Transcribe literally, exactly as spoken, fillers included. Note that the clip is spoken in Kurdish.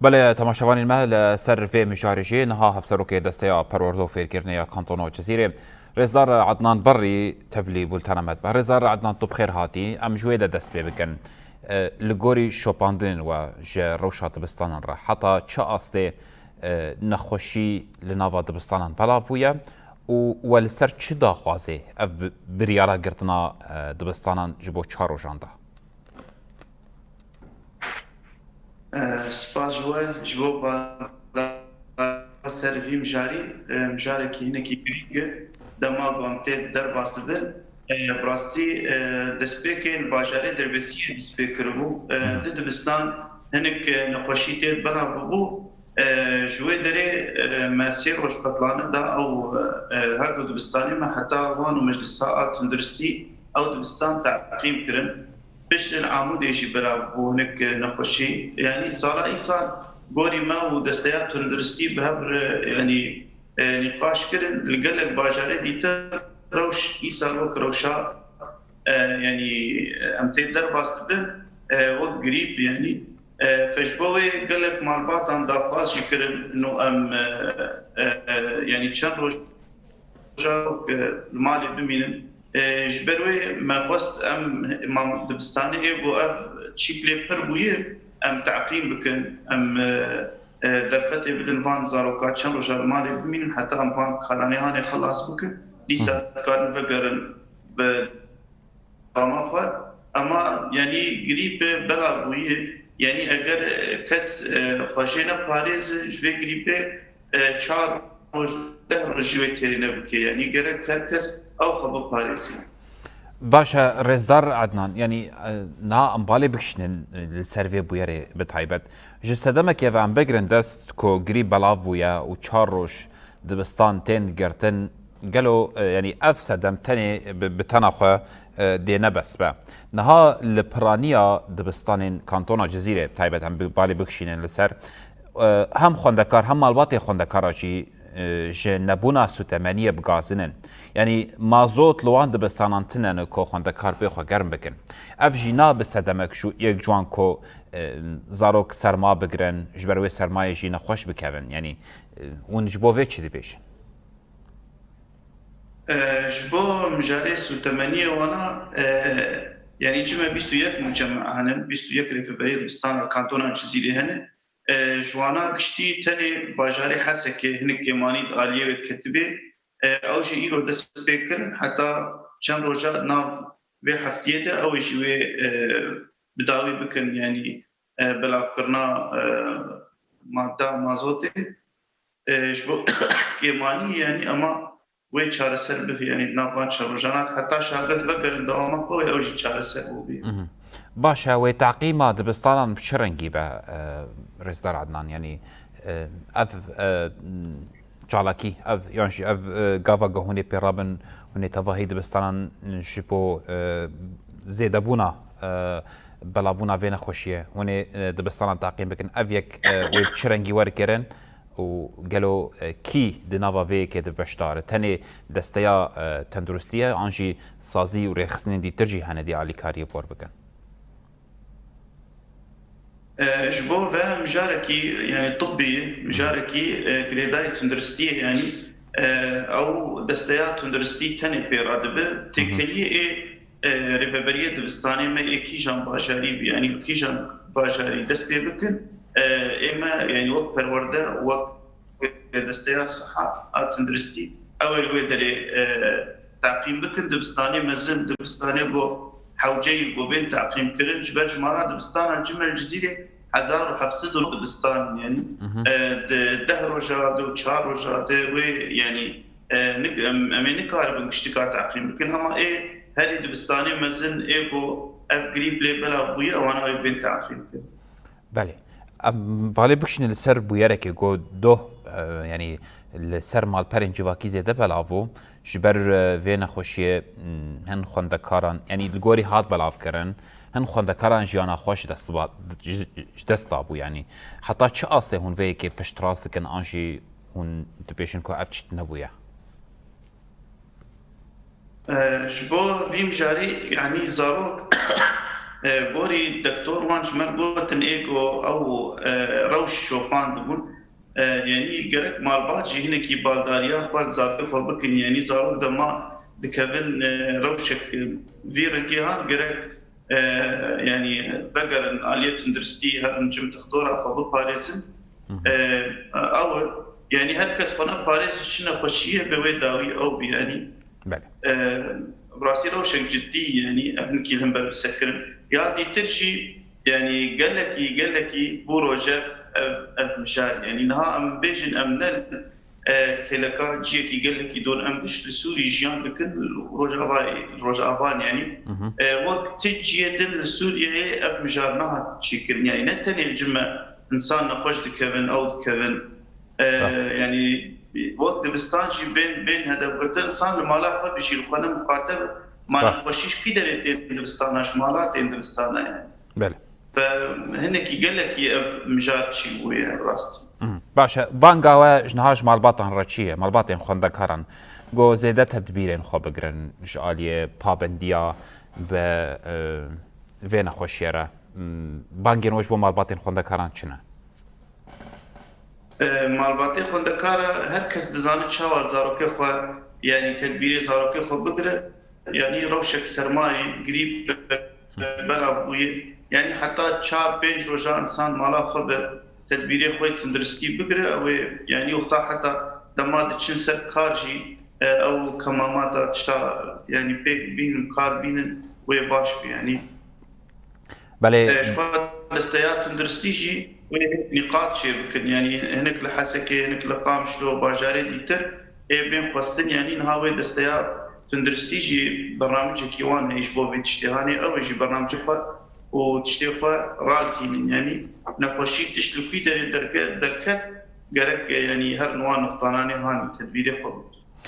Belê, temaşevanên me, li ser vê mijarê jî niha Hevserokê Desteya Perwerde û Fêrkirinê ya Kantona Cizîrê, Rêzdar Ednan Berrî, tevlî bultena me dibe. Rêzdar Ednan, tu bi xêr hatî. Em ji wê de dest pê bikin. E, li gorî şopandinên we ji rewşa dibistanan re, heta çi astê, e, nexweşî li nava dibistanan belav bûye û we li ser çi daxwazê ev bi-, biryara girtina, e, dibistanan ji bo çar rojan da? Eh, spas ji we, ji bo baldawa ser vî mijarî, eh, mijarekî hinekî girîng e. Dema ku em tê derbas dibin, eh, bi rastî, eh, destpêkê li bajarê Dirbêsiyê dest pê kiribû. Eh, Mhm. Di dibistan hinek, eh, nexweşî tê belav bûbû. Eh, ji wê derê, eh, me sê roj betlane da ew, eh, her du dibistanê me heta wan û meclisa a tunduristî ew dibistan teqîm kirin. Pişt li Amûdê jî belav bû hinek nexweşî. Yanî sala îsal gorî me û desteya tunduristî bi hev re, yanî, e, nîqaş kirin. Li gelek bajarê dîtir rewş îsal wek rewşa, e, yanî, e, em tê derbas dibin, e, wek grîp, yanî, e, fe ji bo wê gelek malbatan daxwaz jî kirin, no em, e, e, e, yanî çend roj roja ku li malê bimînin. E, ji ber wê me xwest em, em dibistanê ê ku ev çîklê pir bûye, em teqîm bikin, em, e, e, derfetê bidin van zaroka çend roja li malê bimînin, heta em van karanê hanê xilas bikin. Dîsa Hı. dikarin vegerin bi dewama xwe. Ema, yanî, grîp belav bûye. Yanî, eger, e, kes, e, xwe jê neparêze, ji vê grîpê, e, çar roj, deh roj jî wê têrî nebike. Yanî, gerek her kes ew xwe biparêze. Baş e, Rêzdar Ednan, yanî, e, niha em balê bikişînin, e, li ser vê bûyerê bi taybet. Ji sedemekê ve em bigirin dest ku grîp belav bûye û çar roj dibistan tên girtin, gelo, e, yanî ev sedem tenê bi, bi tena xwe, e, dê ne bes be. Niha li piraniya dibistanên Kantona Cizîrê, taybet em bi balê bikişînin li ser, e, hem xwendekar hem malbatê xwendekara jî, e, ji nebûna sûtemeniyê bi gazin in. Yanî mazot li wan dibistanan tune ne ku xwendekar pê xwe germ bikin. Ev jî na bi sedemek ji yek ji wan ku, e, zarok serma bigirin, ji ber wê sermayê jî nexweş bikevin. Yanî, e, hûn ji bo vê çi dibêjin? E, ji bo mijarê sûtemeniyê wana, e, yanî çi me bîst û yek mucema hene, bîst û yek rêveberiyê dibistana kantona Cizîrê hene. E, ji wana giştî tenê bajarê Hesekê hinek kêmanî di aliyê wê diketibê. E, ew jî îro dest pê kirin, heta çend roja nav vê heftiyê de ew ê jî wê, e, bi dawî bikin, yanî, e, belavkirina, e, madda mazotê. E, ji bo kêmanî, yanî, ema wê çareser bivê, yanî, di nav van çar rojan, heta şagird vegerin dewama xwe, wê ew jî çareser bûbê. Mhm. Baş e, wê teqîma dibistanan bi çi rengî be, e, Rêzdar Ednan? Yanî, e, ev, e, çalakî, ev, yan jî ev, e, gava ku hûn ê pê rabin, hûn ê tevahî dibistanan ji bo, e, zêdebûna, e, belavbûna vê nexweşiyê, hûn ê, e, dibistanan teqîm bikin. Ev yek, e, wê bi çi rengî were kirin û gelo, e, kî di nava vê yekê de beşdar e? Tenê desteya, e, tenduristî ye, an jî sazî û rêxistinên dîtir jî hene dê alîkariyê bor bikin? E, ji bo ve mijarekî, yanî tibbî ye, mijarekî, e, girêdayî tunduristî ye, yanî, e, ew desteya tunduristî tenê pê re dibe. Hı hı. Têkeliyê ê, e, rêveberiyê dibistanê me ê kîjan bajarî bî, yanî kîjan bajarî dest pê bikin, e, ê me, yanî wek perwerde, wek desteya siha a tunduristî, ew ê li wê derê, e, teqîm bikin. Dibistanê mezin, dibistanê ku hewce yî ku bên teqîm kirin, ji ber jimara dibistana Cimel Cizîrê hezar û heft sed û dibistan, yanî, Mhm. e, di deh roja de û çar roja de wê, yanî, e, nik-, em, em ê nikaribin giştika teqîm bikin. Hema ê herî dibistanê mezin ê ku ev grîp lê belav bûye, ewana wê bên teqîm kirin. Belê. Em balê bikişîne li ser bûyerekê ku doh, e, yanî li ser malperên civakî zêde belav bû. Ji ber, e, vê nexweşiyê, m, hin xwendekaran, yanî li gorî hat belavkirin, hin xwendekaran jiyana xwe ji dest ba-, ji, ji dest dabû, yanî. Heta çi astê hûn vê yekê piştrast dikin, an jî hûn dibêjin ku ev çi nebûye? E, ji bo vî mijarî, yanî zarok, E, gorî doktor wan ji me gotin ê ku ew, e, rewş şopandibûn. E, yanî gerek malbat jî hinekî baldariya xwe li zarokê xwe bikin. Yanî zarok dema dikevin, e, rewşek, e, vî rengê han gerek, e, yanî vegerin aliyê tunduristî herin cim dixtora xwe biparêzin. Hı hı. E, ew e. Yanî her kes xwe neparêz ji çi nexweşiyê bi wê dawî ew bi yanî. Belê. E, rastî rewşek cidî, yanî ev nikî hember bi sekirin. Ya dîtir jî, yanî gelekî, gelekî bû rojev ev, ev mijar. Yanî niha em bêjin em ne, e, kêleka ciyekî gelekî dûr em giş li Sûrî jiyan dikin, Rojava, Rojavan yanî. Hı hı. E, wek ti ciyê din li Sûriyeyê ev mijar nehat çêkirin. Yanî ne tenê cime insan nexweş dikevin, ew dikevin. E, Rast. Yanî wek dibistan jî bên, bên hedefgirtin, insan li mala xwe bijî, li xwe ne miqate be. Ma Rast. Nexweşî ji kî derê tên dibistana, ji mala tên dibistana yanî. Belê. Ve hinekî gelekî ev mijar çî bûye rast. Mhm. Baş e, banga we ji niha ji malbatan re çi ye? Malbatên xwendekaran. Go zêde tedbîrên xwe bigirin ji aliyê pabendiya bi, e, vê nexweşiyê re. Hmm, bangên we ji bo malbatên xwendekaran çi ne? E, malbatê xwendekar e, her kes dizane çawa zarokê xwe, yanî tedbîrê zarokê xwe bigire. Yanî rewşek sermayê, grîp, belav bûye. Yanî heta çar pênc roja insan mala xwe bi tedbîrê xwe yê tunduristî bigire, ew ê, yanî wexta heta dema diçin ser kar jî, e, ew kemamata tişta, yanî pêk bînin, kar bînin, wê baş be, yanî. Belê. E, ji xwe desteya tunduristî jî wê nîqat çê bikin. Yanî hinek li Hesekê, hinek li Qamişlo, bajarê dîtir ê bên xwestin. Yanî niha wê desteya tunduristî jî bernamicekî wan heye ji bo vê tiştê. Hanê ew ê jî bernamicê xwe û tiştê xwe ragihînin. Yanî nexweşî tişt li kû derê derke-, derket, gerek, yanî her niha nuqtananê hanî tedbîrê xwe bikin.